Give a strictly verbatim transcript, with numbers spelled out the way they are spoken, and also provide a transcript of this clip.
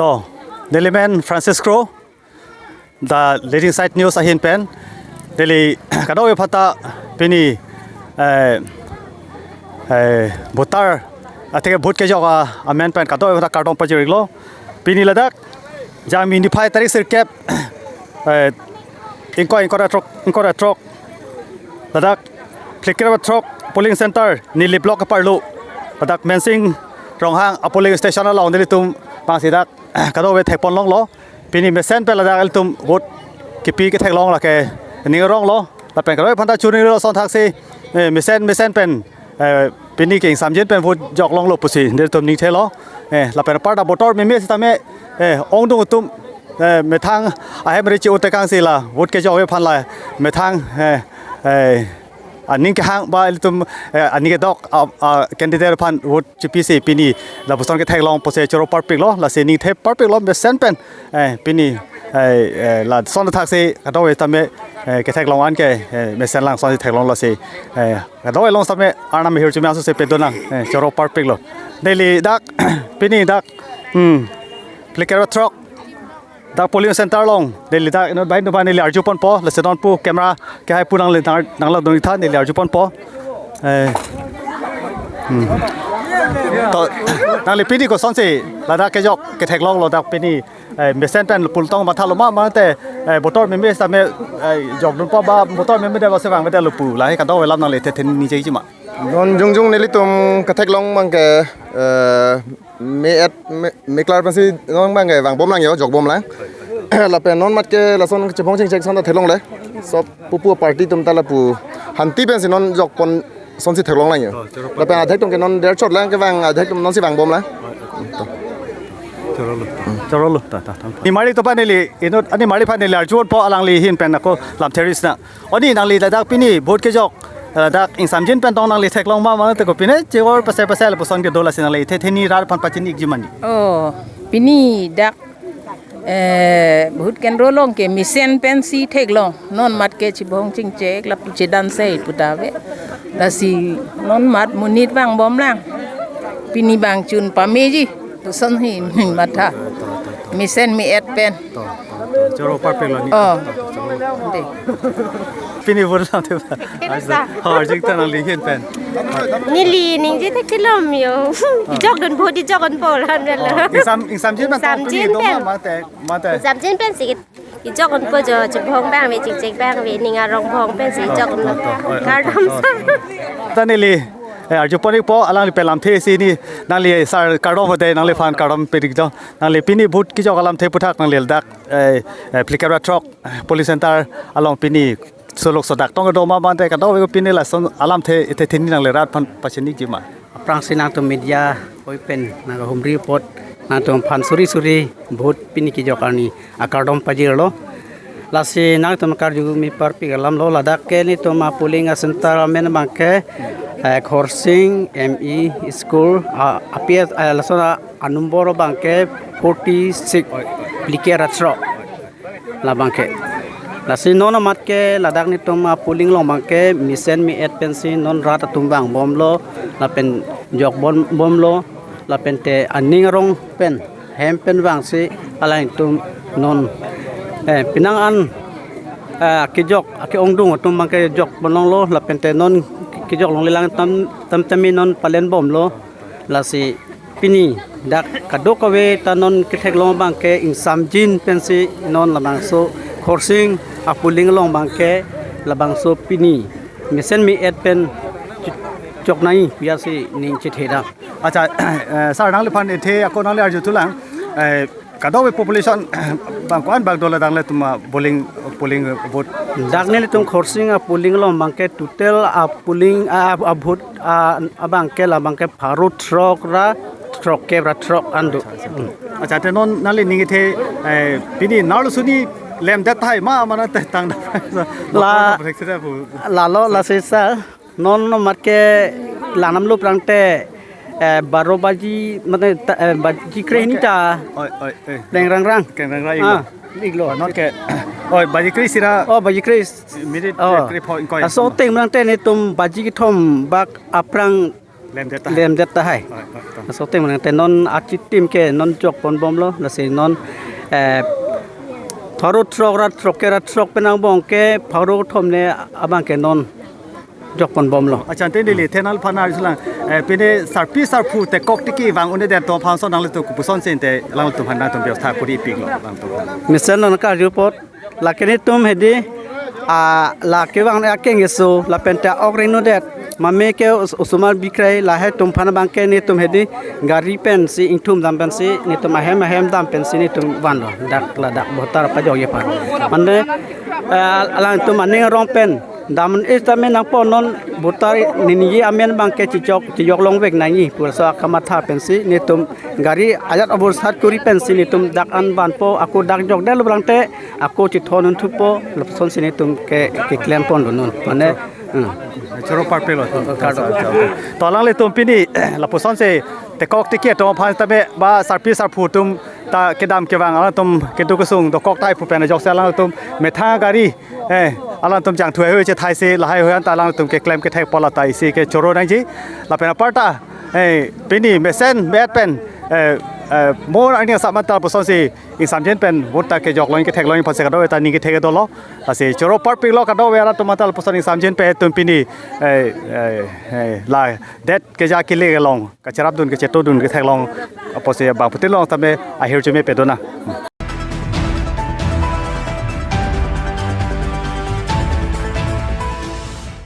To, neli men Francis Kro, The Leading Sight News ahin pen. Neli kadokave aphanta pini, eh, eh, voter, athe ke vote kejok a, amen pen kadokave aphanta kardom pajir-iklo. Pini ladak Jangmi niphai tarik sirkep, eh, ingkoi, ingkoi ra throk, ingkoi ra throk, ladak phlikep ra throk polling center, Nilip block keparlo, ladak Mensing Ronghang a polling station along nelitum bangsi dak kadokave thekpon longlo. Pini mesen pen ladak ilitum vote kipi ketheklong lake ning aronglo. Lapen kadokave aphanta chuni lo ason thaksi, eh, mesen mesen pen, eh, pini ke ingsamjin pen vote jok longlo pusi nelitum ningthelo. Eh, lapen aparta voter meme sitame, eh, ongdung atum, eh, methang ahem rechi utekang si la vote kejok aphan la methang, eh, eh, aning kehang ba ilitum, eh, aning kedok a, a candidate aphan vote chipisi pini lapuson ketheklong pusi choro parpiklo, lasi ningthe parpiklo mesen pen, eh, pini, eh, eh, lason thaksi kadokave tame, eh, ketheklong an ke, eh, mesen langsonsi theklonglo si, eh, kadokave along tame Arnam ahirjume aso si pedonang, eh, choro parpiklo. Neli dak pini dak, hmm, phlikep ra throk dak polling center along neli dak inut banghini do ba neli arjuponpo, lasi non pu camera kehai pu nangli nang, nanglangdun-iktha, neli arjuponpo. Eh, hmm. To, nangli pini kosonsi ladak kejok ketheklonglo dak pini, eh, mesen pen pultong mathalo ma mate, eh, voter meme sitame, eh, jokdunpo ba voter meme de ba sevang mete lo pu lahai kadokave alam nangli thethe ningjeji ma? Non jongjong nelitum ketheklong abangke, eh, me-et me, meklar pensi non abangke vangbomlang yo, jokbomlang. Lapen non matke lason chibong chingchek ason ta theklongle. Sob pupu party atum ta lapu hanti pensi non jokpon asonsi theklonglang yo. Lapen adhek atum ke non derchot lang kevang, adhek atum nonsi vangbomlang. Chorolo. Chorolo. Ta, ta, ta. Nimari atum aphan neli, inut animari aphan neli arjuponpo alangli ahin pen ako lamthe risna. Oni nangli ladak pini vote kejok, ladak ingsamjin pen tong nangli theklong ma mate ko pine chevor pasai pasai lapuson kedo lasi nangli thethe ni rat aphan pachini-ikji ma ni? Oh, pini dak, eh, vote kendro along ke mesen pensi theklong. Non matke chibong chingchek lapu chedan sei puta ave. Lasi non mat monit vangbomlang. Pini bang chun pameji. Lason hi ning matha. Mesen me-et pen. To, to, to. Choro parpiklo ni. Oh. To, to, choro. Dei. Pini vote lamthe ba? Asa. Ho, jik ta nangli ahin pen. Neli ningje thektheklong yo. Jokdun vote jokdunpo lam jalo. Oh, ingsam, ingsamjin pen tong pini ingsamjin do ma pen, mate, mate. Ingsamjin pensi kejokdunpo jo, chibong abang ave, chingchek abang ave, ning arong bong pensi jokdun. To, to, to. Kardom sir. Ta neli, eh, arjupon-ikpo, alangli pen lamthe isi ni, nangli sir kardom ho dei, nangliphan kardom pedik jo. Nangli pini vote kejok alamthe aputhak nangli ladak, eh, eh, phlikep ra throk, eh, polling center along pini solok sodak tong do ma mate kadokave pini lason alamthe thethe ni nangli rat aphan pachini-ikji ma? Aphrangsi nangtum media oi pen nang humri apot nangtumphan suri suri vote pini kejok arni akardom pajirlo. Lasi nangtum karju me parpik alamlo, ladak ke nelitum a polling a center amen abangke, eh, Khorsing M E School, a, a P S, eh, lason a, a number abangke forty-six, phlikep ra throk. Labangke. Lasi non amatke ladak nelitum a polling along abangke mesen me-et pensi non rat atum vangbomlo, lapen jokbom, bomlo, lapente aning arong pen, hem pen vangsi alangtum non, eh, penang an, eh, kejok, ake-ongdung atum abangke jokpon longlo, lapente non kejok longlelang tam, tam tame non palenbomlo, lasi pini dak kadokave ta non ketheklong abangke ingsamjin pensi non labangso Khorsing a polling along abangke labangso pini mesen me-et pen chok nai pu-an si ning chethedam. Acha, eh, sir, nangliphan ethe ako nangli arjuthulang, eh, kadokave population bang ko-an bak do ladak nelitum a polling, polling vote? Dak nelitum Khorsing a polling along abangke total a polling a, a vote a, abangke labangke pharo throk ra throkkep ra throk an do. Acha, te non nangli ning ethe, eh, pini narlo suni lemdet tahai ma mane te tang da. La, lalo lasi sir. Non amatke langnam lo prangte, eh, baro baji, mane ta, eh, baji kre hini ta. Oi, oi, oi. Pleng rangrang. Pleng rangrang, ah, iklo. Iklo. Non ke, oi, baji kre isi ra. Oh, baji kre. Minute, oh, kre pho ingkoi. Laso ateng prangte nelitum baji kethom bak aphrang Lemdet tahai. Lemdet tahai. Hoi, hoi, hoi. Laso ateng mane te non achitim ke non jokponbomlo, lasi non, eh, pharo throk ra throk ke ra throk pen angbong ke pharo thom ne abang ke non jokponbomlo. Accha, ante neli thenal phana arjulang, eh, pine sarpi sarpo tekok tiki vang un-edet atum aphan so nanglitum kopuson si ante alangtum aphan nangtum byostha kori piklo alangtum aphan. Mesen non karju apot, lake netum hedi, ah, lake vang akeng eso, lapen ta ok rengnodet, mame ke os-, osomar bikrai, lahai atum aphan abang ke netum hedi, gari pensi, ingthum dam pensi, netum ahem ahem dam pensi netum vanlo, dak ladak botar pajokji aphan. Mane, eh, alangtum aning arong pen, dam-un-e tame nangpo non botar ningje amen abang ke chijok, chijok longvek nangji pu laso akamatha pensi netum gari ajat abor sat kori pensi netum dak an vanpo, ako dak jokdetlo abang te ako chithon un thupo, lapuson si netum ke, keklemponlo non. Mane, hmm. Choro parpiklo. Kardom. To alanglitum pini lapuson si tekok tiki atum aphan tame ba sarpi sarpo atum ta kedam kevang alangtum keduk kesung dokok tahai pu pen ajoksi alangtum methang gari, eh, alangtum jangthu heihui chethaisi lahai heihui anta alangtum keklem kethek apot lata isi ke choro nangji. Lapen aparta, eh, pini mesen me-et pen, eh, eh, mo arni asap manta lapuson si ingsamjin pen vote ta kejok longji kethek longji aphansi kadokave ta ning kethek dolo. Lasi choro parpiklo kadokave arat atum manta lapuson ingsamjin pen netum pini, eh, eh, eh, ladet keja kele along kacherapdun kachetodun kethek long apotsi bangphutin along tame ahirjume pedun nang.